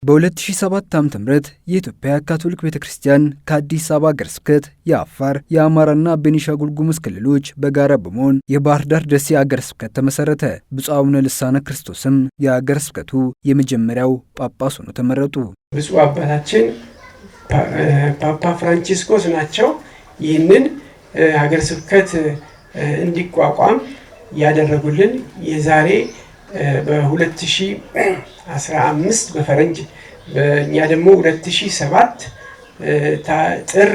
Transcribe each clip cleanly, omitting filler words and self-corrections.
በ2007 ዓ.ም የኢትዮጵያ ካቶሊክ ቤተ ክርስቲያን ከአዲስ አበባ ሀገረ ስብከት፣ የአፋር፣ የአማራና ቤኒሻንጉል ጉሙዝ ክልሎች በጋራ በመሆን የባህር ዳር ደሴ ሀገረ ስብከት ተመሰረተ። ብፁዕ አቡነ ልሳነ ክርስቶስም የሀገረ ስብከቱ የመጀመሪያው ጳጳስ ሆነው ተመረጡ። ብፁዕ አባታችን ፓፓ ፍራንቺስኮስ ናቸው። ይህንን ሀገረ ስብከት እንዲቋቋም ያደረጉልን የዛሬ በ2015 በፈረንጅ፣ በእኛ ደግሞ 2007 ጥር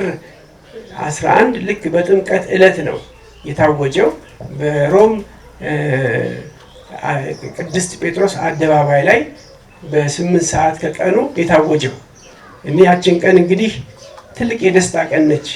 11 ልክ በጥምቀት ዕለት ነው የታወጀው። በሮም ቅድስት ጴጥሮስ አደባባይ ላይ በ8 ሰዓት ከቀኑ የታወጀው። እኔ ያችን ቀን እንግዲህ ትልቅ የደስታ ቀን ነች።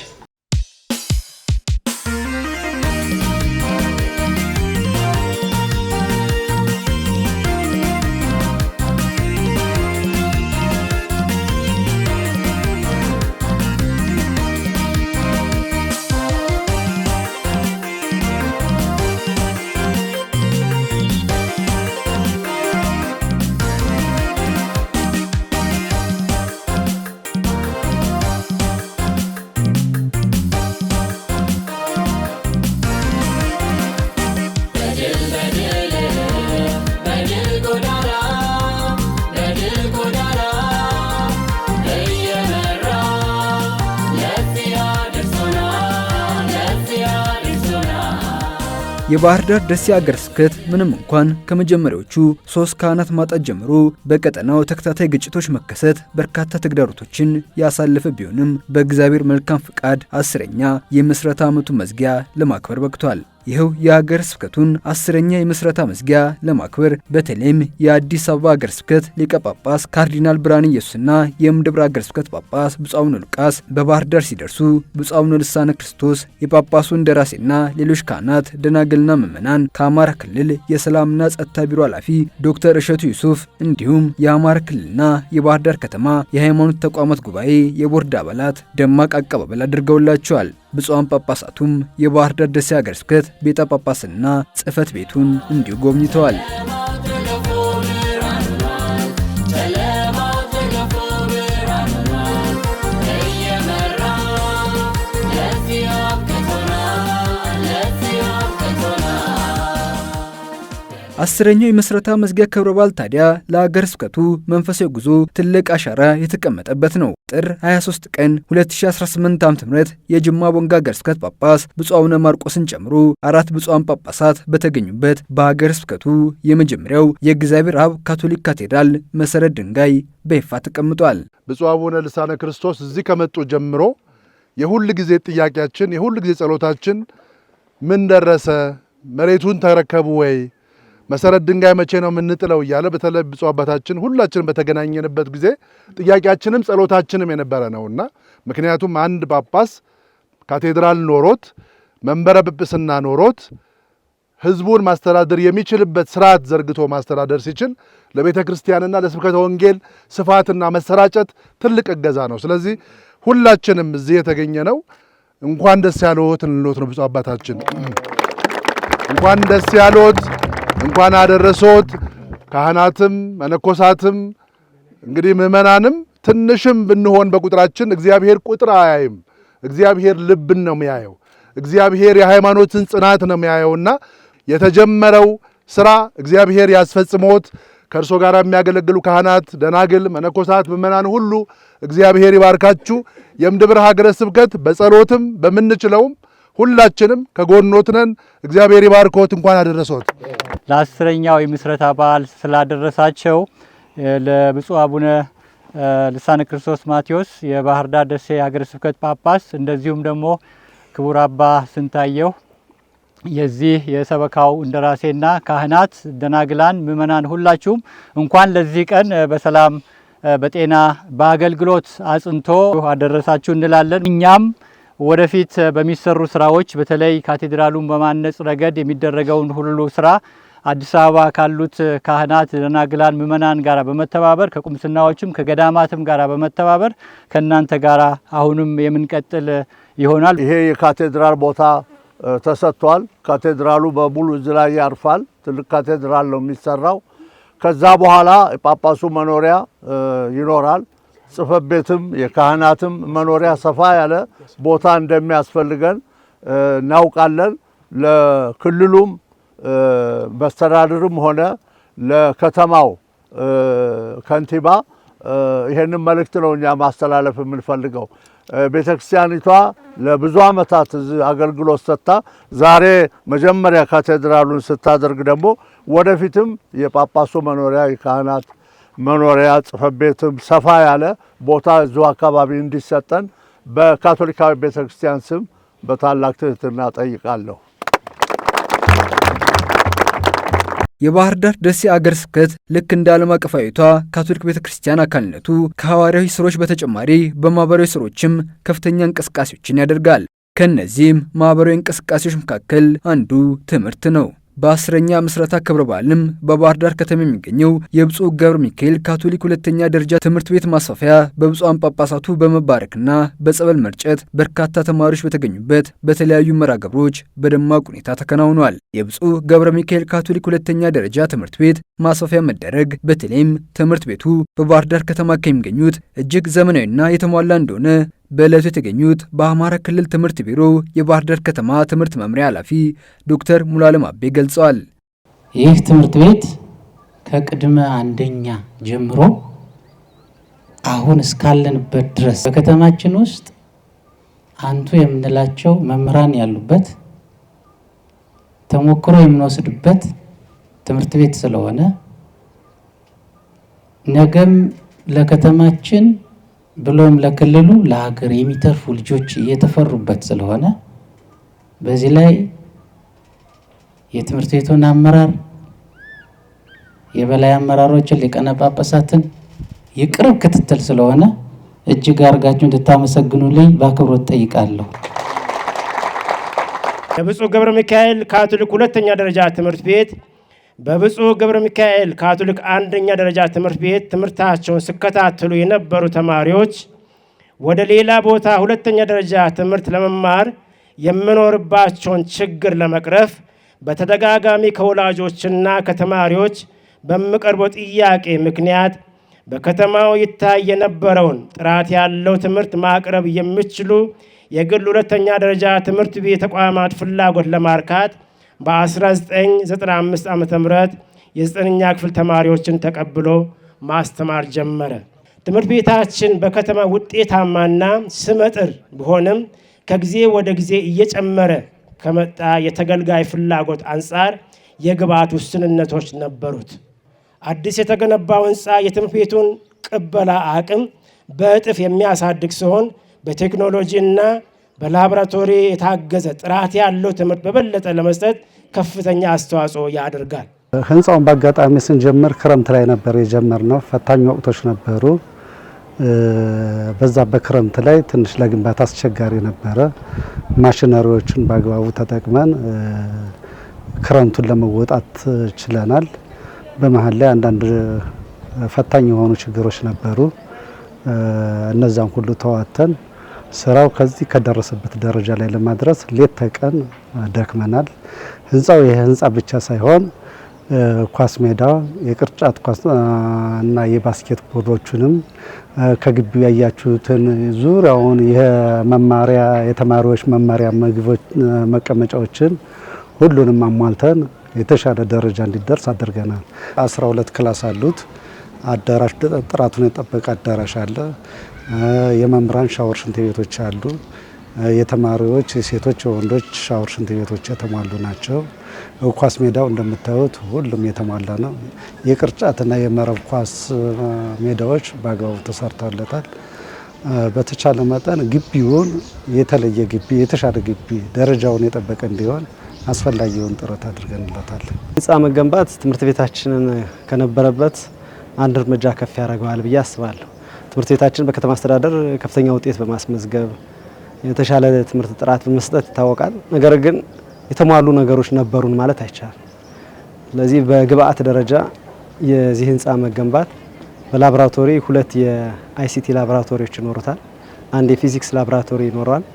የባህር ዳር ደሴ ሀገረ ስብከት ምንም እንኳን ከመጀመሪያዎቹ ሶስት ካህናት ማጣት ጀምሮ በቀጠናው ተከታታይ ግጭቶች መከሰት በርካታ ተግዳሮቶችን ያሳለፈ ቢሆንም፣ በእግዚአብሔር መልካም ፍቃድ 10ኛ የምስረታ ዓመቱ መዝጊያ ለማክበር በቅቷል። ይኸው የሀገረ ስብከቱን 10ኛ የምስረታ መዝጊያ ለማክበር በተለይም የአዲስ አበባ ሀገረ ስብከት ሊቀ ጳጳስ ካርዲናል ብርሃነ ኢየሱስና የእምድብር ሀገረ ስብከት ጳጳስ ብፁዕ አቡነ ሉቃስ በባህር ዳር ሲደርሱ፣ ብፁዕ አቡነ ልሳነ ክርስቶስ የጳጳሱ እንደራሴና ሌሎች ካህናት፣ ደናግልና ምዕመናን፣ ከአማራ ክልል የሰላምና ጸጥታ ቢሮ ኃላፊ ዶክተር እሸቱ ዩሱፍ እንዲሁም የአማራ ክልልና የባህር ዳር ከተማ የሃይማኖት ተቋማት ጉባኤ የቦርድ አባላት ደማቅ አቀባበል አድርገውላቸዋል። ብፁዓን ጳጳሳቱም የባህር ዳር ደሴ ሀገረ ስብከት ቤተ ጳጳስና ጽሕፈት ቤቱን እንዲሁ ጎብኝተዋል። 10ኛው የምስረታ መዝጊያ ክብረ በዓል ታዲያ ለሀገረ ስብከቱ መንፈሳዊ ጉዞ ትልቅ አሻራ የተቀመጠበት ነው። ጥር 23 ቀን 2018 ዓ.ም የጅማ ቦንጋ ሀገረ ስብከት ጳጳስ ብፁዕ አቡነ ማርቆስን ጨምሮ አራት ብፁዓን ጳጳሳት በተገኙበት በሀገረ ስብከቱ የመጀመሪያው የእግዚአብሔር አብ ካቶሊክ ካቴድራል መሰረት ድንጋይ በይፋ ተቀምጧል። ብፁዕ አቡነ ልሳነ ክርስቶስ እዚህ ከመጡ ጀምሮ የሁል ጊዜ ጥያቄያችን፣ የሁል ጊዜ ጸሎታችን ምን ደረሰ፣ መሬቱን ተረከቡ ወይ፣ መሰረት ድንጋይ መቼ ነው የምንጥለው እያለ በተለይ ብፁዕ አባታችን ሁላችንም በተገናኘንበት ጊዜ ጥያቄያችንም ጸሎታችንም የነበረ ነውና፣ ምክንያቱም አንድ ጳጳስ ካቴድራል ኖሮት፣ መንበረ ጵጵስና ኖሮት፣ ሕዝቡን ማስተዳደር የሚችልበት ስርዓት ዘርግቶ ማስተዳደር ሲችል ለቤተ ክርስቲያንና ለስብከተ ወንጌል ስፋትና መሰራጨት ትልቅ እገዛ ነው። ስለዚህ ሁላችንም እዚህ የተገኘነው እንኳን ደስ ያለዎት እንሎት ነው። ብፁዕ አባታችን እንኳን ደስ ያለዎት፣ እንኳን አደረሶት። ካህናትም መነኮሳትም እንግዲህ ምዕመናንም ትንሽም ብንሆን በቁጥራችን እግዚአብሔር ቁጥር አያይም። እግዚአብሔር ልብን ነው የሚያየው። እግዚአብሔር የሃይማኖትን ጽናት ነው የሚያየውና የተጀመረው ስራ እግዚአብሔር ያስፈጽሞት። ከእርሶ ጋር የሚያገለግሉ ካህናት፣ ደናግል፣ መነኮሳት፣ ምዕመናን ሁሉ እግዚአብሔር ይባርካችሁ። የእምድብር ሀገረ ስብከት በጸሎትም በምንችለውም ሁላችንም ከጎኖት ነን። እግዚአብሔር ይባርኮት። እንኳን አደረሶት። ለ10ኛው የምስረታ በዓል ስላደረሳቸው ለብፁዕ አቡነ ልሳነ ክርስቶስ ማቴዎስ የባህር ዳር ደሴ ሀገረ ስብከት ጳጳስ፣ እንደዚሁም ደግሞ ክቡር አባ ስንታየሁ የዚህ የሰበካው እንደራሴና ካህናት፣ ደናግላን፣ ምእመናን ሁላችሁም እንኳን ለዚህ ቀን በሰላም በጤና በአገልግሎት አጽንቶ አደረሳችሁ እንላለን። እኛም ወደፊት በሚሰሩ ስራዎች በተለይ ካቴድራሉን በማነጽ ረገድ የሚደረገውን ሁሉ ስራ አዲስ አበባ ካሉት ካህናት፣ ደናግላን፣ ምእመናን ጋር በመተባበር፣ ከቁምስናዎችም ከገዳማትም ጋር በመተባበር ከእናንተ ጋር አሁንም የምንቀጥል ይሆናል። ይሄ የካቴድራል ቦታ ተሰጥቷል። ካቴድራሉ በሙሉ እዚህ ላይ ያርፋል። ትልቅ ካቴድራል ነው የሚሰራው። ከዛ በኋላ ጳጳሱ መኖሪያ ይኖራል። ጽሕፈት ቤትም የካህናትም መኖሪያ ሰፋ ያለ ቦታ እንደሚያስፈልገን እናውቃለን። ለክልሉም መስተዳድርም ሆነ ለከተማው ከንቲባ ይሄንን መልእክት ነው እኛ ማስተላለፍ የምንፈልገው። ቤተክርስቲያኒቷ ለብዙ ዓመታት አገልግሎት ሰጥታ ዛሬ መጀመሪያ ካቴድራሉን ስታደርግ ደግሞ ወደፊትም የጳጳሱ መኖሪያ፣ የካህናት መኖሪያ፣ ጽሕፈት ቤትም ሰፋ ያለ ቦታ እዚሁ አካባቢ እንዲሰጠን በካቶሊካዊ ቤተክርስቲያን ስም በታላቅ ትህትና ጠይቃለሁ። የባህር ዳር ደሴ አገረ ስብከት ልክ እንደ ዓለም አቀፋዊቷ ካቶሊክ ቤተ ክርስቲያን አካልነቱ ከሐዋርያዊ ስሮች በተጨማሪ በማኅበራዊ ስሮችም ከፍተኛ እንቅስቃሴዎችን ያደርጋል። ከእነዚህም ማኅበራዊ እንቅስቃሴዎች መካከል አንዱ ትምህርት ነው። በ10ኛ ምስረታ ክብረ በዓልም በባህር ዳር ከተማ የሚገኘው የብፁዕ ገብረ ሚካኤል ካቶሊክ ሁለተኛ ደረጃ ትምህርት ቤት ማስፋፊያ በብፁዓን ጳጳሳቱ በመባረክና በጸበል መርጨት በርካታ ተማሪዎች በተገኙበት በተለያዩ መርሃ ግብሮች በደማቅ ሁኔታ ተከናውኗል። የብፁዕ ገብረ ሚካኤል ካቶሊክ ሁለተኛ ደረጃ ትምህርት ቤት ማስፋፊያ መደረግ በተለይም ትምህርት ቤቱ በባህር ዳር ከተማ ከሚገኙት እጅግ ዘመናዊና የተሟላ እንደሆነ በዕለቱ የተገኙት በአማራ ክልል ትምህርት ቢሮ የባህር ዳር ከተማ ትምህርት መምሪያ ኃላፊ ዶክተር ሙሉዓለም አቤ ገልጸዋል። ይህ ትምህርት ቤት ከቅድመ አንደኛ ጀምሮ አሁን እስካለንበት ድረስ በከተማችን ውስጥ አንቱ የምንላቸው መምህራን ያሉበት፣ ተሞክሮ የምንወስድበት ትምህርት ቤት ስለሆነ፣ ነገም ለከተማችን ብሎም ለክልሉ፣ ለሀገር የሚተርፉ ልጆች እየተፈሩበት ስለሆነ፣ በዚህ ላይ የትምህርት ቤቱን አመራር፣ የበላይ አመራሮችን፣ ሊቃነ ጳጳሳትን የቅርብ ክትትል ስለሆነ እጅግ አድርጋችሁ እንድታመሰግኑልኝ በአክብሮት ጠይቃለሁ። የብፁዕ ገብረ ሚካኤል ካቶሊክ ሁለተኛ ደረጃ ትምህርት ቤት በብፁዕ ገብረ ሚካኤል ካቶሊክ አንደኛ ደረጃ ትምህርት ቤት ትምህርታቸውን ሲከታተሉ የነበሩ ተማሪዎች ወደ ሌላ ቦታ ሁለተኛ ደረጃ ትምህርት ለመማር የሚኖርባቸውን ችግር ለመቅረፍ በተደጋጋሚ ከወላጆችና ከተማሪዎች በሚቀርበው ጥያቄ ምክንያት በከተማው ይታይ የነበረውን ጥራት ያለው ትምህርት ማቅረብ የሚችሉ የግል ሁለተኛ ደረጃ ትምህርት ቤት ተቋማት ፍላጎት ለማርካት በ1995 ዓ.ም የዘጠነኛ ክፍል ተማሪዎችን ተቀብሎ ማስተማር ጀመረ። ትምህርት ቤታችን በከተማ ውጤታማና ስመጥር ቢሆንም ከጊዜ ወደ ጊዜ እየጨመረ ከመጣ የተገልጋይ ፍላጎት አንጻር የግብዓት ውስንነቶች ነበሩት። አዲስ የተገነባው ሕንፃ የትምህርት ቤቱን ቅበላ አቅም በእጥፍ የሚያሳድግ ሲሆን በቴክኖሎጂና በላቦራቶሪ የታገዘ ጥራት ያለው ትምህርት በበለጠ ለመስጠት ከፍተኛ አስተዋጽኦ ያደርጋል። ህንፃውን በአጋጣሚ ስንጀምር ክረምት ላይ ነበር የጀመርነው። ፈታኝ ወቅቶች ነበሩ። በዛ በክረምት ላይ ትንሽ ለግንባታ አስቸጋሪ ነበረ። ማሽነሪዎችን በአግባቡ ተጠቅመን ክረምቱን ለመወጣት ችለናል። በመሀል ላይ አንዳንድ ፈታኝ የሆኑ ችግሮች ነበሩ። እነዛን ሁሉ ተዋተን ስራው ከዚህ ከደረሰበት ደረጃ ላይ ለማድረስ ሌት ተቀን ደክመናል። ህንፃው ይህ ህንፃ ብቻ ሳይሆን ኳስ ሜዳ፣ የቅርጫት ኳስ እና የባስኬት ቦርዶቹንም፣ ከግቢው ያያችሁትን ዙሪያውን የመማሪያ የተማሪዎች መማሪያ ምግቦች መቀመጫዎችን ሁሉንም አሟልተን የተሻለ ደረጃ እንዲደርስ አድርገናል። 12 class አሉት። አዳራሽ፣ ጥራቱን የጠበቀ አዳራሽ አለ። የመምህራን ሻወር ሽንት ቤቶች አሉ። የተማሪዎች የሴቶች የወንዶች ሻወር ሽንት ቤቶች የተሟሉ ናቸው። ኳስ ሜዳው እንደምታዩት ሁሉም የተሟላ ነው። የቅርጫትና የመረብ ኳስ ሜዳዎች በአግባቡ ተሰርተውለታል። በተቻለ መጠን ግቢውን የተለየ ግቢ፣ የተሻለ ግቢ፣ ደረጃውን የጠበቀ እንዲሆን አስፈላጊውን ጥረት አድርገንለታል። ህንፃ መገንባት ትምህርት ቤታችንን ከነበረበት አንድ እርምጃ ከፍ ያደርገዋል ብዬ አስባለሁ። ትምህርት ቤታችን በከተማ አስተዳደር ከፍተኛ ውጤት በማስመዝገብ፣ የተሻለ ትምህርት ጥራት በመስጠት ይታወቃል። ነገር ግን የተሟሉ ነገሮች ነበሩን ማለት አይቻልም። ስለዚህ በግብአት ደረጃ የዚህ ህንፃ መገንባት በላቦራቶሪ ሁለት የ ICT ላቦራቶሪዎች ይኖሩታል። አንድ የፊዚክስ ላቦራቶሪ ይኖረዋል።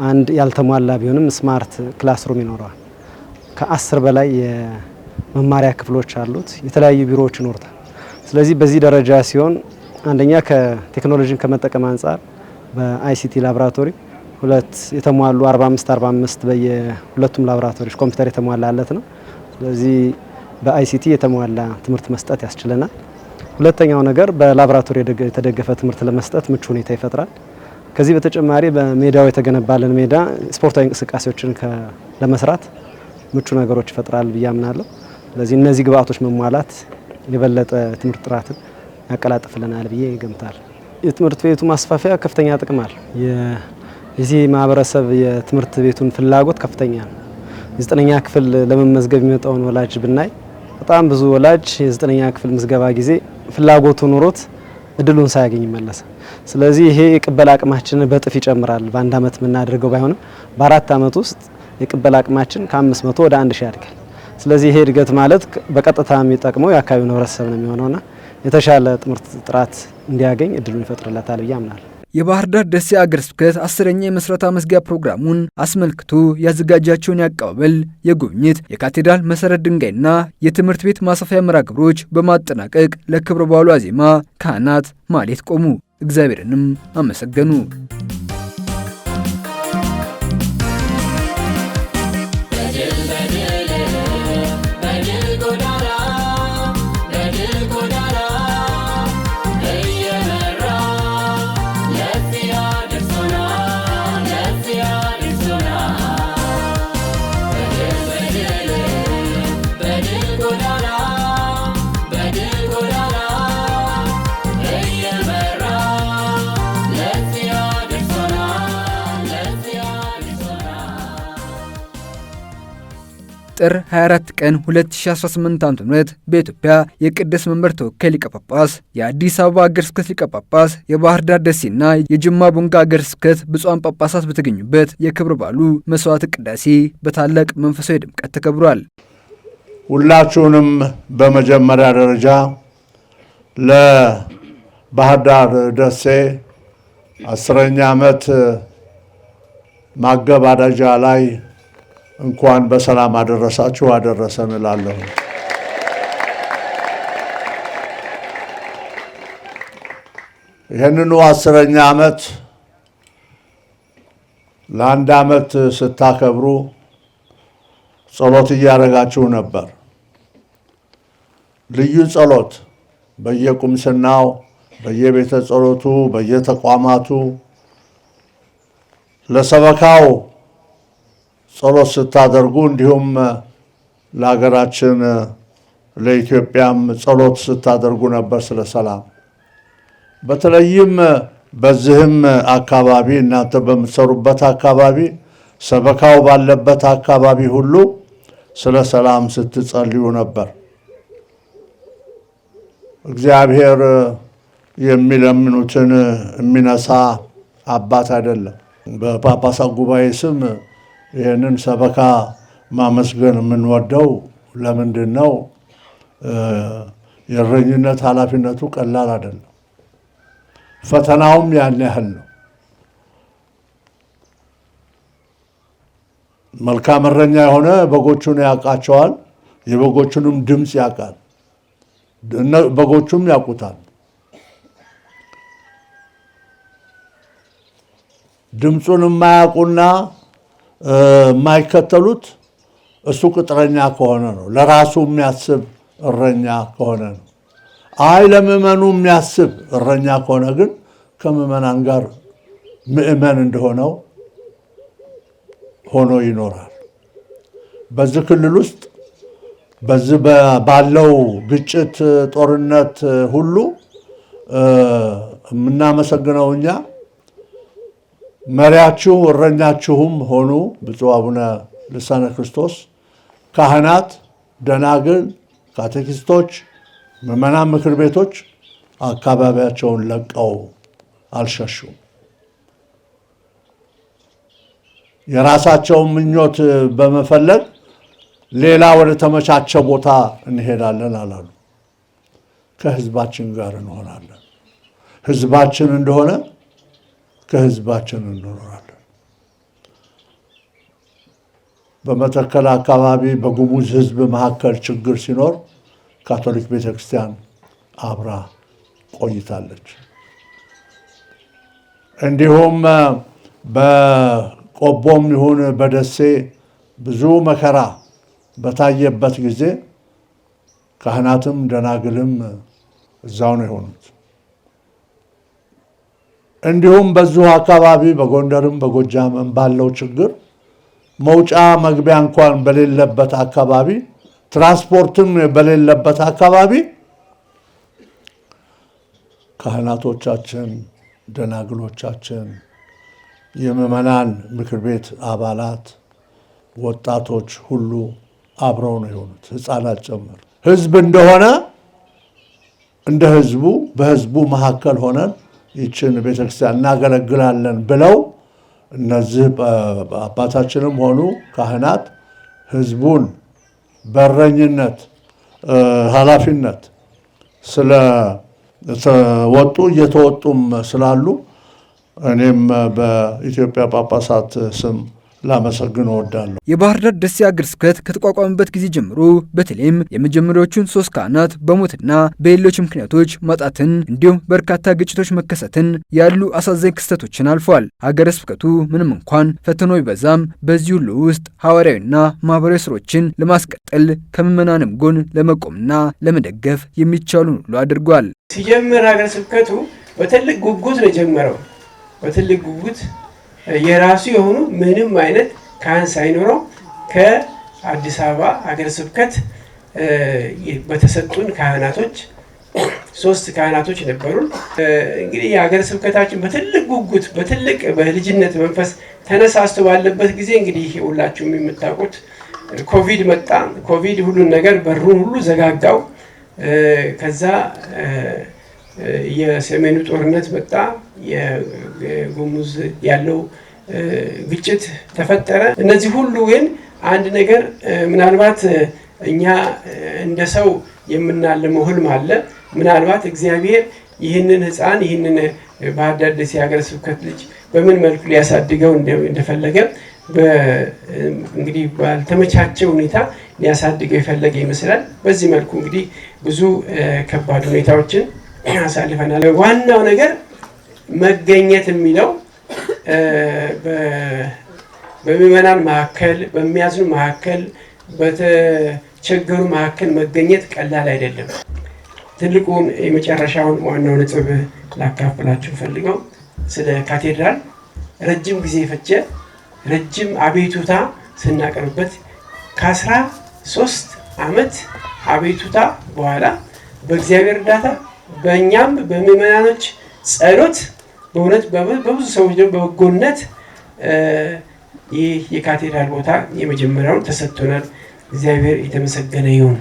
አንድ ያልተሟላ ቢሆንም smart classroom ይኖረዋል። ከ10 በላይ መማሪያ ክፍሎች አሉት፣ የተለያዩ ቢሮዎች ይኖሩታል። ስለዚህ በዚህ ደረጃ ሲሆን አንደኛ ከቴክኖሎጂን ከመጠቀም አንጻር በ ICT ላቦራቶሪ ሁለት የተሟሉ 45 45 በየሁለቱም ላቦራቶሪዎች ኮምፒውተር የተሟላለት ነው። ስለዚህ በ ICT የተሟላ ትምህርት መስጠት ያስችለናል። ሁለተኛው ነገር በላቦራቶሪ የተደገፈ ትምህርት ለመስጠት ምቹ ሁኔታ ይፈጥራል። ከዚህ በተጨማሪ በሜዳው የተገነባልን ሜዳ ስፖርታዊ እንቅስቃሴዎችን ለመስራት ምቹ ነገሮች ይፈጥራል ብዬ አምናለሁ። ስለዚህ እነዚህ ግብአቶች መሟላት የበለጠ ትምህርት ጥራትን ያቀላጥፍልናል ብዬ እገምታለሁ። የትምህርት ቤቱ ማስፋፊያ ከፍተኛ ጥቅም አለው። የዚህ ማህበረሰብ የትምህርት ቤቱን ፍላጎት ከፍተኛ ነው። የዘጠነኛ ክፍል ለመመዝገብ የሚመጣውን ወላጅ ብናይ በጣም ብዙ ወላጅ የዘጠነኛ ክፍል ምዝገባ ጊዜ ፍላጎቱ ኑሮት እድሉን ሳያገኝ ይመለሳል። ስለዚህ ይሄ የቅበላ አቅማችንን በእጥፍ ይጨምራል። በአንድ አመት የምናደርገው ባይሆንም በ4 አመት ውስጥ የቅበላ አቅማችን ከ500 ወደ 1000 ያድጋል። ስለዚህ ይሄ እድገት ማለት በቀጥታ የሚጠቅመው የአካባቢውን ህብረተሰብ ነው የሚሆነውና የተሻለ ትምህርት ጥራት እንዲያገኝ እድሉን ይፈጥርለታል ብዬ አምናለሁ። የባህር ዳር ደሴ ሀገረ ስብከት 10ኛ የምስረታ መዝጊያ ፕሮግራሙን አስመልክቶ ያዘጋጃቸውን የአቀባበል፣ የጉብኝት፣ የካቴድራል መሰረት ድንጋይና የትምህርት ቤት ማስፋፊያ መርሃ ግብሮች በማጠናቀቅ ለክብረ በዓሉ ዋዜማ ካህናት ማህሌት ቆሙ፣ እግዚአብሔርንም አመሰገኑ። ጥር 24 ቀን 2018 ዓ.ም በኢትዮጵያ የቅድስት መንበር ተወካይ ሊቀ ጳጳስ፣ የአዲስ አበባ ሀገረ ስብከት ሊቀ ጳጳስ፣ የባህር ዳር ደሴና የጅማ ቦንጋ ሀገረ ስብከት ብፁዓን ጳጳሳት በተገኙበት የክብረ በዓሉ መስዋዕተ ቅዳሴ በታላቅ መንፈሳዊ ድምቀት ተከብሯል። ሁላችሁንም በመጀመሪያ ደረጃ ለባህር ዳር ደሴ 10ኛ ዓመት ማገባደጃ ላይ እንኳን በሰላም አደረሳችሁ አደረሰን እላለሁ። ይህንኑ 10ኛ ዓመት ለአንድ ዓመት ስታከብሩ ጸሎት እያደረጋችሁ ነበር። ልዩ ጸሎት በየቁምስናው፣ በየቤተ ጸሎቱ፣ በየተቋማቱ ለሰበካው ጸሎት ስታደርጉ እንዲሁም ለሀገራችን ለኢትዮጵያም ጸሎት ስታደርጉ ነበር ስለ ሰላም። በተለይም በዚህም አካባቢ እናንተ በምትሰሩበት አካባቢ ሰበካው ባለበት አካባቢ ሁሉ ስለ ሰላም ስትጸልዩ ነበር። እግዚአብሔር የሚለምኑትን የሚነሳ አባት አይደለም። በጳጳሳት ጉባኤ ስም ይህንን ሰበካ ማመስገን የምንወደው ለምንድን ነው? የእረኝነት ኃላፊነቱ ቀላል አይደለም። ፈተናውም ያን ያህል ነው። መልካም እረኛ የሆነ በጎቹን ያውቃቸዋል፣ የበጎቹንም ድምፅ ያውቃል፣ በጎቹም ያውቁታል። ድምፁን የማያውቁና የማይከተሉት እሱ ቅጥረኛ ከሆነ ነው። ለራሱ የሚያስብ እረኛ ከሆነ ነው። አይ ለምዕመኑ የሚያስብ እረኛ ከሆነ ግን ከምዕመናን ጋር ምዕመን እንደሆነው ሆኖ ይኖራል። በዚህ ክልል ውስጥ በዚህ ባለው ግጭት፣ ጦርነት ሁሉ የምናመሰግነው እኛ መሪያችሁ እረኛችሁም ሆኑ ብፁዕ አቡነ ልሳነ ክርስቶስ፣ ካህናት፣ ደናግል፣ ካቴኪስቶች፣ ምዕመናን ምክር ቤቶች አካባቢያቸውን ለቀው አልሸሹም። የራሳቸውን ምኞት በመፈለግ ሌላ ወደ ተመቻቸ ቦታ እንሄዳለን አላሉ። ከህዝባችን ጋር እንሆናለን። ህዝባችን እንደሆነ ከህዝባችን እንኖራለን። በመተከል አካባቢ በጉሙዝ ሕዝብ መካከል ችግር ሲኖር ካቶሊክ ቤተክርስቲያን አብራ ቆይታለች። እንዲሁም በቆቦም ይሁን በደሴ ብዙ መከራ በታየበት ጊዜ ካህናትም ደናግልም እዛው ነው የሆኑት። እንዲሁም በዚሁ አካባቢ በጎንደርም በጎጃምም ባለው ችግር መውጫ መግቢያ እንኳን በሌለበት አካባቢ፣ ትራንስፖርትም በሌለበት አካባቢ ካህናቶቻችን፣ ደናግሎቻችን፣ የምዕመናን ምክር ቤት አባላት፣ ወጣቶች ሁሉ አብረው ነው የሆኑት፣ ሕፃናት ጭምር። ህዝብ እንደሆነ እንደ ህዝቡ በህዝቡ መካከል ሆነን ይችን ቤተክርስቲያን እናገለግላለን ብለው እነዚህ አባታችንም ሆኑ ካህናት ህዝቡን በረኝነት ኃላፊነት ስለተወጡ እየተወጡም ስላሉ እኔም በኢትዮጵያ ጳጳሳት ስም ላመሰግን እወዳለሁ። የባህር ዳር ደሴ ሀገረ ስብከት ከተቋቋመበት ጊዜ ጀምሮ በተለይም የመጀመሪያዎቹን 3 ካህናት በሞትና በሌሎች ምክንያቶች ማጣትን እንዲሁም በርካታ ግጭቶች መከሰትን ያሉ አሳዛኝ ክስተቶችን አልፏል። ሀገረ ስብከቱ ምንም እንኳን ፈተናው ቢበዛም በዚህ ሁሉ ውስጥ ሐዋርያዊና ማህበራዊ ስራዎችን ለማስቀጠል ከምዕመናንም ጎን ለመቆምና ለመደገፍ የሚቻሉን ሁሉ አድርጓል። ሲጀምር ሀገረ ስብከቱ በትልቅ ጉጉት ነው የጀመረው። በትልቅ ጉጉት የራሱ የሆኑ ምንም አይነት ካህን ሳይኖረው ከአዲስ አበባ ሀገረ ስብከት በተሰጡን ካህናቶች 3 ካህናቶች ነበሩን። እንግዲህ የሀገረ ስብከታችን በትልቅ ጉጉት በትልቅ በልጅነት መንፈስ ተነሳስቶ ባለበት ጊዜ እንግዲህ ሁላችሁም የምታውቁት ኮቪድ መጣ። ኮቪድ ሁሉን ነገር በሩን ሁሉ ዘጋጋው። ከዛ የሰሜኑ ጦርነት መጣ። የጉሙዝ ያለው ግጭት ተፈጠረ። እነዚህ ሁሉ ግን አንድ ነገር ምናልባት እኛ እንደ ሰው የምናልመው ህልም አለ። ምናልባት እግዚአብሔር ይህንን ህፃን ይህንን ባህር ዳር ደሴ ሀገረ ስብከት ልጅ በምን መልኩ ሊያሳድገው እንደፈለገ እንግዲህ ባልተመቻቸ ሁኔታ ሊያሳድገው የፈለገ ይመስላል። በዚህ መልኩ እንግዲህ ብዙ ከባድ ሁኔታዎችን አሳልፈናል። ዋናው ነገር መገኘት የሚለው በምዕመናን መካከል፣ በሚያዝኑ መካከል፣ በተቸገሩ መካከል መገኘት ቀላል አይደለም። ትልቁን የመጨረሻውን ዋናው ነጥብ ላካፍላችሁ ፈልገው ስለ ካቴድራል ረጅም ጊዜ ፈጀ። ረጅም አቤቱታ ስናቀርብበት ከ13 ዓመት አቤቱታ በኋላ በእግዚአብሔር እርዳታ በእኛም በምዕመናኖች ጸሎት በእውነት በብዙ ሰዎች ደግሞ በበጎነት ይህ የካቴድራል ቦታ የመጀመሪያውን ተሰጥቶናል። እግዚአብሔር የተመሰገነ ይሁን።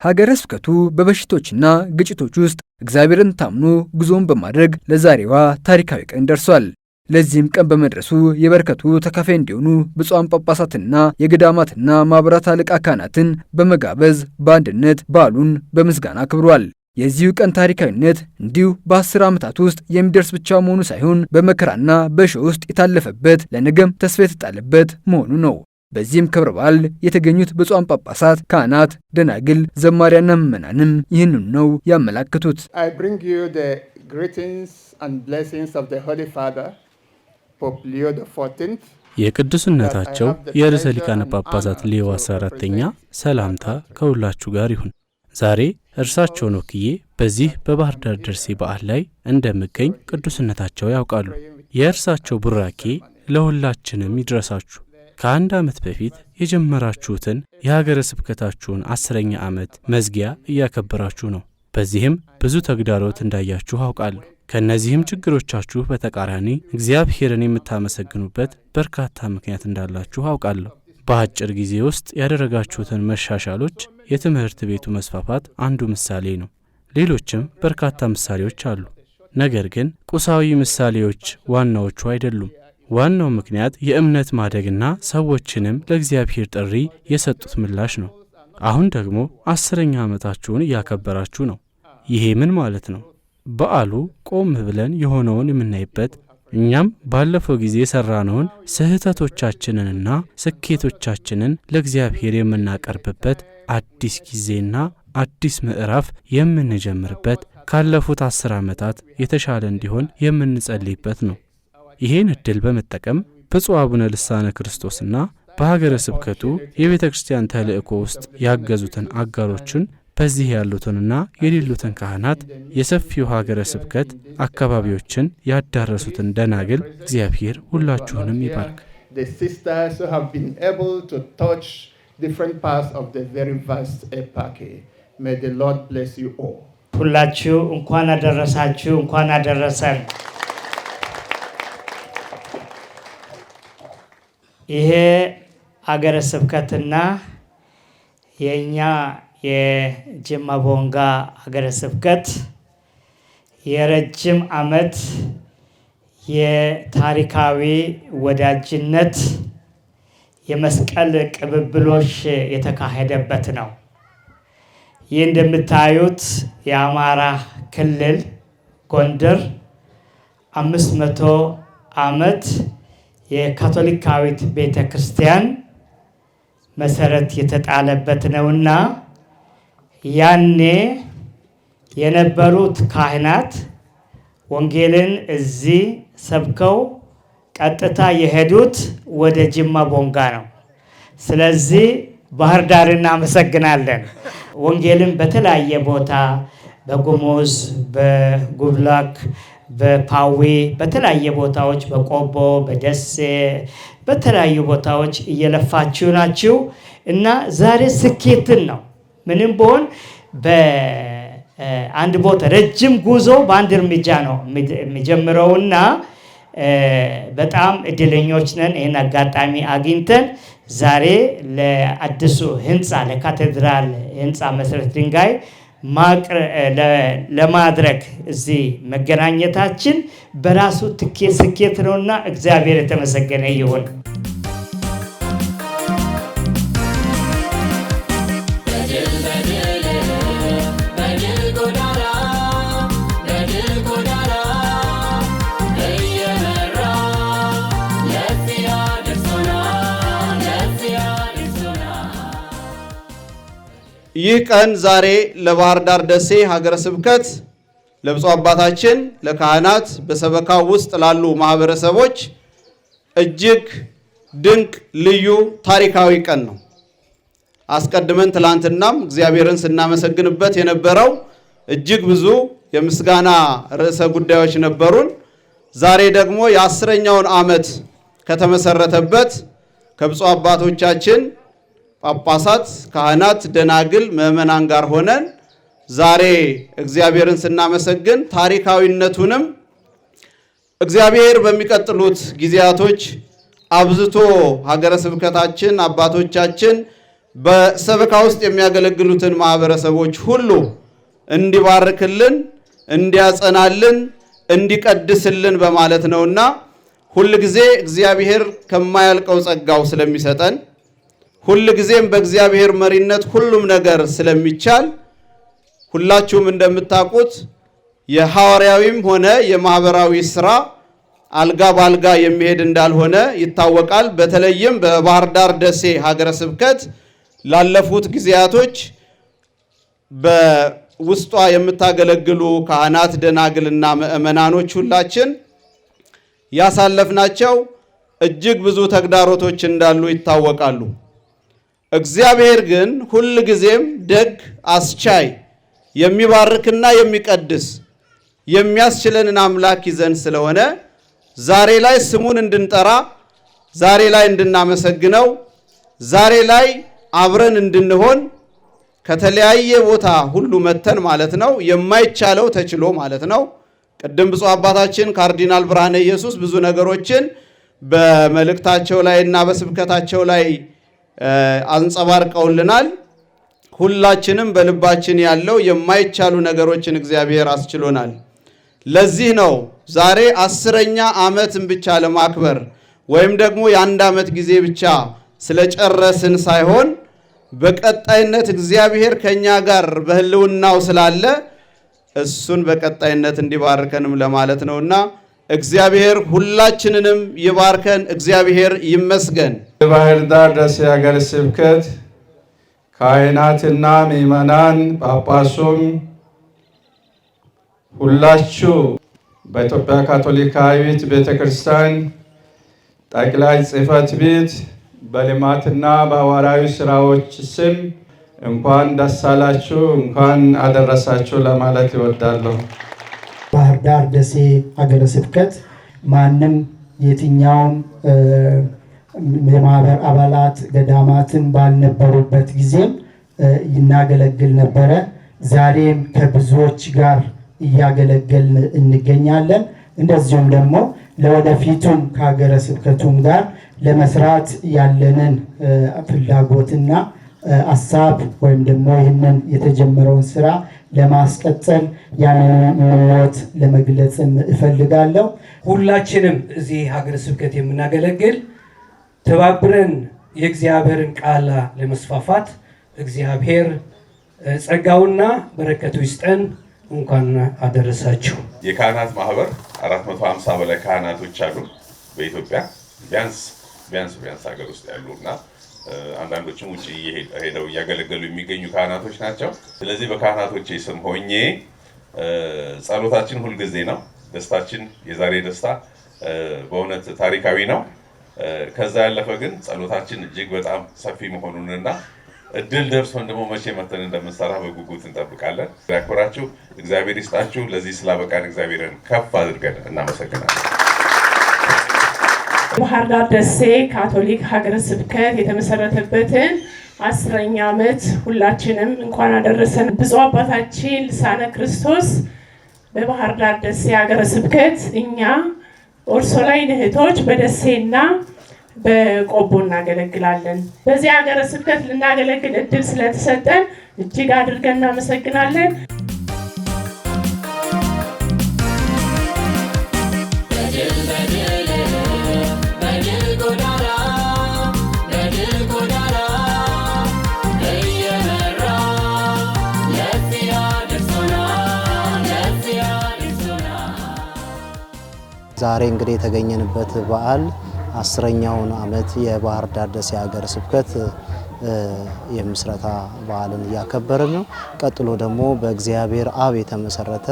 ሀገረ ስብከቱ በበሽቶችና ግጭቶች ውስጥ እግዚአብሔርን ታምኖ ጉዞውን በማድረግ ለዛሬዋ ታሪካዊ ቀን ደርሷል። ለዚህም ቀን በመድረሱ የበረከቱ ተካፋይ እንዲሆኑ ብፁዓን ጳጳሳትና የገዳማትና ማኅበራት አለቃ ካህናትን በመጋበዝ በአንድነት በዓሉን በምስጋና አክብሯል። የዚሁ ቀን ታሪካዊነት እንዲሁ በ10 ዓመታት ውስጥ የሚደርስ ብቻ መሆኑ ሳይሆን በመከራና በእሾህ ውስጥ የታለፈበት ለነገም ተስፋ የተጣለበት መሆኑ ነው። በዚህም ክብረ በዓል የተገኙት ብፁዓን ጳጳሳት፣ ካህናት፣ ደናግል፣ ዘማሪያና ምዕመናንም ይህንኑ ነው ያመላክቱት። I bring you the greetings and blessings of the Holy Father, Pope Leo XIV. የቅዱስነታቸው የርዕሰ ሊቃነ ጳጳሳት ሌዮ 14ኛ ሰላምታ ከሁላችሁ ጋር ይሁን። ዛሬ እርሳቸውን ወክዬ በዚህ በባህር ዳር ደሴ በዓል ላይ እንደምገኝ ቅዱስነታቸው ያውቃሉ። የእርሳቸው ቡራኬ ለሁላችንም ይድረሳችሁ። ከአንድ ዓመት በፊት የጀመራችሁትን የሀገረ ስብከታችሁን 10ኛ ዓመት መዝጊያ እያከበራችሁ ነው። በዚህም ብዙ ተግዳሮት እንዳያችሁ አውቃለሁ። ከነዚህም ችግሮቻችሁ በተቃራኒ እግዚአብሔርን የምታመሰግኑበት በርካታ ምክንያት እንዳላችሁ አውቃለሁ። በአጭር ጊዜ ውስጥ ያደረጋችሁትን መሻሻሎች የትምህርት ቤቱ መስፋፋት አንዱ ምሳሌ ነው። ሌሎችም በርካታ ምሳሌዎች አሉ። ነገር ግን ቁሳዊ ምሳሌዎች ዋናዎቹ አይደሉም። ዋናው ምክንያት የእምነት ማደግና ሰዎችንም ለእግዚአብሔር ጥሪ የሰጡት ምላሽ ነው። አሁን ደግሞ 10ኛ ዓመታችሁን እያከበራችሁ ነው። ይሄ ምን ማለት ነው? በዓሉ ቆም ብለን የሆነውን የምናይበት፣ እኛም ባለፈው ጊዜ የሰራነውን ስህተቶቻችንንና ስኬቶቻችንን ለእግዚአብሔር የምናቀርብበት፣ አዲስ ጊዜና አዲስ ምዕራፍ የምንጀምርበት፣ ካለፉት 10 ዓመታት የተሻለ እንዲሆን የምንጸልይበት ነው። ይሄን ዕድል በመጠቀም ብፁዕ አቡነ ልሳነ ክርስቶስና በሀገረ ስብከቱ የቤተ ክርስቲያን ተልእኮ ውስጥ ያገዙትን አጋሮቹን፣ በዚህ ያሉትንና የሌሉትን ካህናት፣ የሰፊው ሀገረ ስብከት አካባቢዎችን ያዳረሱትን ደናግል እግዚአብሔር ሁላችሁንም ይባርክ። The sisters who have been able to touch different parts of the very vast eparchy. May the Lord bless you all. ሁላችሁ እንኳን አደረሳችሁ፣ እንኳን አደረሰን። ይሄ ሀገረ ስብከትና የኛ የጅማ ቦንጋ ሀገረ ስብከት የረጅም ዓመት የታሪካዊ ወዳጅነት የመስቀል ቅብብሎሽ የተካሄደበት ነው። ይህ እንደምታዩት የአማራ ክልል ጎንደር 500 ዓመት የካቶሊካዊት ቤተክርስቲያን መሰረት የተጣለበት ነውና ያኔ የነበሩት ካህናት ወንጌልን እዚህ ሰብከው ቀጥታ የሄዱት ወደ ጅማ ቦንጋ ነው። ስለዚህ ባህር ዳር እናመሰግናለን። ወንጌልን በተለያየ ቦታ በጉሙዝ፣ በጉብላክ፣ በፓዊ፣ በተለያየ ቦታዎች፣ በቆቦ፣ በደሴ፣ በተለያዩ ቦታዎች እየለፋችሁ ናችሁ እና ዛሬ ስኬትን ነው። ምንም ቢሆን በአንድ ቦታ ረጅም ጉዞ በአንድ እርምጃ ነው የሚጀምረውና በጣም እድለኞች ነን። ይህን አጋጣሚ አግኝተን ዛሬ ለአዲሱ ህንፃ፣ ለካቴድራል ህንፃ መሰረት ድንጋይ ለማድረግ እዚህ መገናኘታችን በራሱ ስኬት ነውና እግዚአብሔር የተመሰገነ ይሁን። ይህ ቀን ዛሬ ለባህር ዳር ደሴ ሀገረ ስብከት፣ ለብፁዕ አባታችን፣ ለካህናት፣ በሰበካው ውስጥ ላሉ ማህበረሰቦች እጅግ ድንቅ ልዩ ታሪካዊ ቀን ነው። አስቀድመን ትላንትናም እግዚአብሔርን ስናመሰግንበት የነበረው እጅግ ብዙ የምስጋና ርዕሰ ጉዳዮች ነበሩን። ዛሬ ደግሞ የ10ኛውን ዓመት ከተመሰረተበት ከብፁዕ አባቶቻችን ጳጳሳት፣ ካህናት፣ ደናግል፣ ምዕመናን ጋር ሆነን ዛሬ እግዚአብሔርን ስናመሰግን ታሪካዊነቱንም እግዚአብሔር በሚቀጥሉት ጊዜያቶች አብዝቶ ሀገረ ስብከታችን አባቶቻችን በሰበካ ውስጥ የሚያገለግሉትን ማህበረሰቦች ሁሉ እንዲባርክልን፣ እንዲያጸናልን፣ እንዲቀድስልን በማለት ነውና ሁል ጊዜ እግዚአብሔር ከማያልቀው ጸጋው ስለሚሰጠን፣ ሁል ጊዜም በእግዚአብሔር መሪነት ሁሉም ነገር ስለሚቻል፣ ሁላችሁም እንደምታውቁት የሐዋርያዊም ሆነ የማህበራዊ ስራ አልጋ ባልጋ የሚሄድ እንዳልሆነ ይታወቃል። በተለይም በባህር ዳር ደሴ ሀገረ ስብከት ላለፉት ጊዜያቶች በውስጧ የምታገለግሉ ካህናት፣ ደናግልና ምዕመናኖች ሁላችን ያሳለፍናቸው እጅግ ብዙ ተግዳሮቶች እንዳሉ ይታወቃሉ። እግዚአብሔር ግን ሁል ጊዜም ደግ፣ አስቻይ፣ የሚባርክና የሚቀድስ የሚያስችለንን አምላክ ይዘን ስለሆነ ዛሬ ላይ ስሙን እንድንጠራ፣ ዛሬ ላይ እንድናመሰግነው፣ ዛሬ ላይ አብረን እንድንሆን ከተለያየ ቦታ ሁሉ መተን ማለት ነው። የማይቻለው ተችሎ ማለት ነው። ቅድም ብፁዕ አባታችን ካርዲናል ብርሃነ ኢየሱስ ብዙ ነገሮችን በመልእክታቸው ላይ እና በስብከታቸው ላይ አንጸባርቀውልናል። ሁላችንም በልባችን ያለው የማይቻሉ ነገሮችን እግዚአብሔር አስችሎናል። ለዚህ ነው ዛሬ 10ኛ ዓመትን ብቻ ለማክበር ወይም ደግሞ የአንድ ዓመት ጊዜ ብቻ ስለጨረስን ሳይሆን በቀጣይነት እግዚአብሔር ከኛ ጋር በህልውናው ስላለ እሱን በቀጣይነት እንዲባርከንም ለማለት ነውና እግዚአብሔር ሁላችንንም ይባርከን። እግዚአብሔር ይመስገን። የባህር ዳር ደሴ ሀገረ ስብከት ካህናትና ምዕመናን፣ ጳጳሱም ሁላችሁ በኢትዮጵያ ካቶሊካዊት ቤተክርስቲያን ጠቅላይ ጽሕፈት ቤት በልማትና በሐዋርያዊ ስራዎች ስም እንኳን ደስ አላችሁ፣ እንኳን አደረሳችሁ ለማለት እወዳለሁ። ባህር ዳር ደሴ ሀገረ ስብከት ማንም የትኛውም የማህበር አባላት ገዳማትን ባልነበሩበት ጊዜም ይናገለግል ነበረ። ዛሬም ከብዙዎች ጋር እያገለገልን እንገኛለን። እንደዚሁም ደግሞ ለወደፊቱም ከሀገረ ስብከቱም ጋር ለመስራት ያለንን ፍላጎትና አሳብ ወይም ደግሞ ይህንን የተጀመረውን ስራ ለማስቀጠል ያንን ምኞት ለመግለጽም እፈልጋለሁ። ሁላችንም እዚህ ሀገረ ስብከት የምናገለግል ተባብረን የእግዚአብሔርን ቃል ለመስፋፋት እግዚአብሔር ጸጋውና በረከቱ ይስጠን። እንኳን አደረሳችሁ። የካህናት ማህበር 450 በላይ ካህናቶች አሉ በኢትዮጵያ ቢያንስ ቢያንስ ቢያንስ ሀገር ውስጥ ያሉና አንዳንዶችም ውጭ ሄደው እያገለገሉ የሚገኙ ካህናቶች ናቸው። ስለዚህ በካህናቶቼ ስም ሆኜ ጸሎታችን ሁልጊዜ ነው። ደስታችን የዛሬ ደስታ በእውነት ታሪካዊ ነው። ከዛ ያለፈ ግን ጸሎታችን እጅግ በጣም ሰፊ መሆኑንና እድል ደርሶን ደግሞ መቼ መተን እንደምንሰራ በጉጉት እንጠብቃለን። ያክብራችሁ፣ እግዚአብሔር ይስጣችሁ። ለዚህ ስላበቃን እግዚአብሔርን ከፍ አድርገን እናመሰግናለን። ባህር ዳር ደሴ ካቶሊክ ሀገረ ስብከት የተመሰረተበትን 10ኛ ዓመት ሁላችንም እንኳን አደረሰን። ብፁዕ አባታችን ልሳነ ክርስቶስ በባህር ዳር ደሴ ሀገረ ስብከት እኛ ኦርሶላይን እህቶች በደሴና በቆቦ እናገለግላለን። በዚህ ሀገረ ስብከት ልናገለግል እድል ስለተሰጠን እጅግ አድርገን እናመሰግናለን። ዛሬ እንግዲህ የተገኘንበት በዓል 10ኛውን ዓመት የባህር ዳር ደሴ ሀገረ ስብከት የምስረታ በዓልን እያከበርን ነው። ቀጥሎ ደግሞ በእግዚአብሔር አብ የተመሰረተ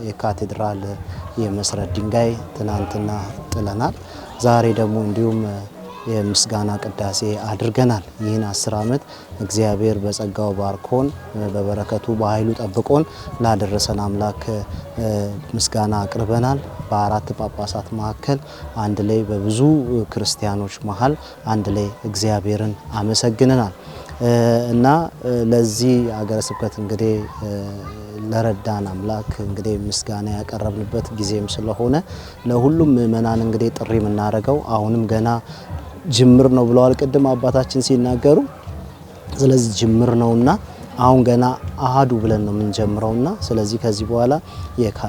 የካቴድራል የመሰረት ድንጋይ ትናንትና ጥለናል። ዛሬ ደግሞ እንዲሁም የምስጋና ቅዳሴ አድርገናል። ይህን 10 ዓመት እግዚአብሔር በጸጋው ባርኮን በበረከቱ በኃይሉ ጠብቆን ላደረሰን አምላክ ምስጋና አቅርበናል። በአራት ጳጳሳት መካከል አንድ ላይ በብዙ ክርስቲያኖች መሀል አንድ ላይ እግዚአብሔርን አመሰግነናል እና ለዚህ ሀገረ ስብከት እንግዲህ ለረዳን አምላክ እንግዲህ ምስጋና ያቀረብንበት ጊዜም ስለሆነ ለሁሉም ምእመናን እንግዲህ ጥሪ የምናደርገው አሁንም ገና ጅምር ነው ብለዋል ቅድም አባታችን ሲናገሩ። ስለዚህ ጅምር ነውና አሁን ገና አሃዱ ብለን ነው የምንጀምረውና ስለዚህ ከዚህ በኋላ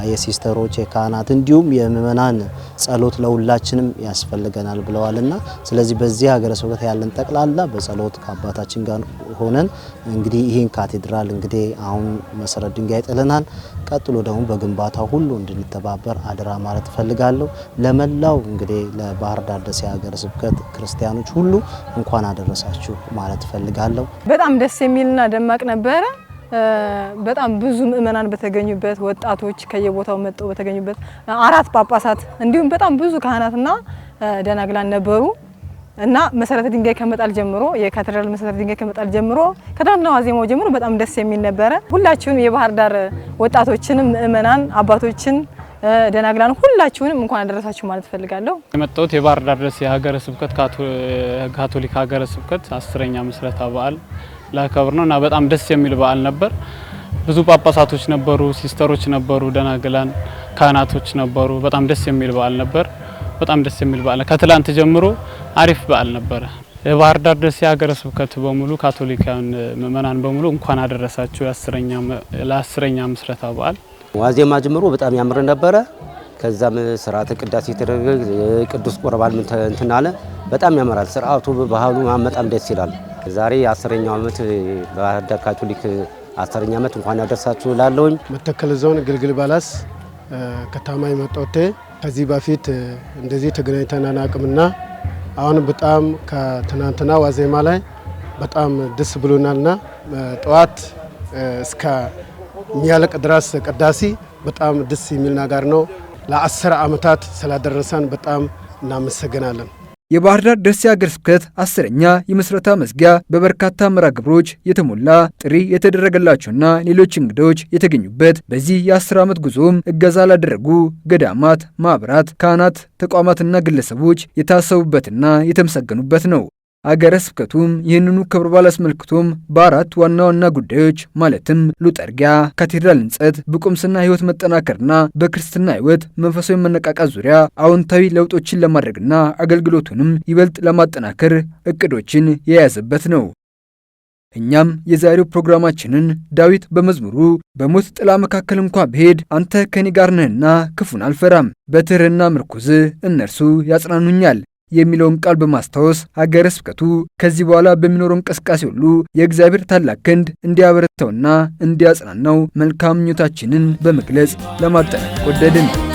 የሲስተሮች የካህናት እንዲሁም የምእመናን ጸሎት ለሁላችንም ያስፈልገናል ብለዋልና ስለዚህ በዚህ ሀገረ ስብከት ያለን ጠቅላላ በጸሎት ከአባታችን ጋር ሆነን እንግዲህ ይህን ካቴድራል እንግዲህ አሁን መሰረት ድንጋይ ጥለናል። ቀጥሎ ደግሞ በግንባታው ሁሉ እንድንተባበር አደራ ማለት እፈልጋለሁ። ለመላው እንግዲህ ለባህር ዳር ደሴ ሀገረ ስብከት ክርስቲያኖች ሁሉ እንኳን አደረሳችሁ ማለት እፈልጋለሁ። በጣም ደስ የሚልና ደማቅ ነበረ። በጣም ብዙ ምእመናን በተገኙበት፣ ወጣቶች ከየቦታው መጥተው በተገኙበት፣ አራት ጳጳሳት እንዲሁም በጣም ብዙ ካህናትና ደናግላን ነበሩ እና መሰረተ ድንጋይ ከመጣል ጀምሮ የካቴድራል መሰረተ ድንጋይ ከመጣል ጀምሮ ከትናንትና ዋዜማው ጀምሮ በጣም ደስ የሚል ነበረ። ሁላችሁንም የባህር ዳር ወጣቶችንም ምእመናን አባቶችን ደናግላን ሁላችሁንም እንኳን አደረሳችሁ ማለት እፈልጋለሁ። የመጣሁት የባህር ዳር ደሴ ሀገረ ስብከት ካቶሊክ ሀገረ ስብከት 10ኛ ምስረታ በዓል ላከብር ነው እና በጣም ደስ የሚል በዓል ነበር። ብዙ ጳጳሳቶች ነበሩ፣ ሲስተሮች ነበሩ፣ ደናግላን ካህናቶች ነበሩ። በጣም ደስ የሚል በዓል ነበር። በጣም ደስ የሚል በዓል ከትላንት ጀምሮ አሪፍ በዓል ነበረ። የባህር ዳር ደሴ ሀገረ ስብከት በሙሉ ካቶሊካውያን ምእመናን በሙሉ እንኳን አደረሳችሁ ለ10ኛ ምስረታ በዓል። ዋዜማ ጀምሮ በጣም ያምር ነበረ። ከዛም ስርዓተ ቅዳሴ ተደረገ፣ ቅዱስ ቁርባን እንትን አለ። በጣም ያምራል ስርዓቱ፣ ባህሉ በጣም ደስ ይላል። ዛሬ 10ኛው ዓመት ባህር ዳር ካቶሊክ 10ኛ ዓመት እንኳን ያደርሳችሁ እላለሁኝ። መተከል ዞን ግልግል በለስ ከተማ የመጣሁት ከዚህ በፊት እንደዚህ ተገናኝተን አናውቅምና አሁን በጣም ከትናንትና ዋዜማ ላይ በጣም ደስ ብሎናልና ጠዋት እስከ ሚያልቅ ድረስ ቅዳሴ በጣም ደስ የሚል ነገር ነው። ለ10 ዓመታት ስላደረሰን በጣም እናመሰግናለን። የባህር ዳር ደሴ ሀገረ ስብከት 10ኛ የምስረታ መዝጊያ በበርካታ መርሃ ግብሮች የተሞላ፣ ጥሪ የተደረገላቸውና ሌሎች እንግዶች የተገኙበት፣ በዚህ የ10 ዓመት ጉዞም እገዛ ላደረጉ ገዳማት፣ ማኅበራት፣ ካህናት፣ ተቋማትና ግለሰቦች የታሰቡበትና የተመሰገኑበት ነው። አገረ ስብከቱም ይህንኑ ክብረ በዓል አስመልክቶም በአራት ዋና ዋና ጉዳዮች ማለትም ሉጠርጊያ፣ ካቴድራል ሕንጸት፣ በቁምስና ሕይወት መጠናከርና በክርስትና ሕይወት መንፈሳዊ መነቃቃት ዙሪያ አዎንታዊ ለውጦችን ለማድረግና አገልግሎቱንም ይበልጥ ለማጠናከር እቅዶችን የያዘበት ነው። እኛም የዛሬው ፕሮግራማችንን ዳዊት በመዝሙሩ በሞት ጥላ መካከል እንኳ ብሄድ አንተ ከኔ ጋር ነህና ክፉን አልፈራም፣ በትርህና ምርኩዝህ እነርሱ ያጽናኑኛል የሚለውን ቃል በማስታወስ ሀገረ ስብከቱ ከዚህ በኋላ በሚኖረው እንቅስቃሴ ሁሉ የእግዚአብሔር ታላቅ ክንድ እንዲያበረታውና እንዲያጽናናው መልካም ምኞታችንን በመግለጽ ለማጠናቀቅ ወደድን።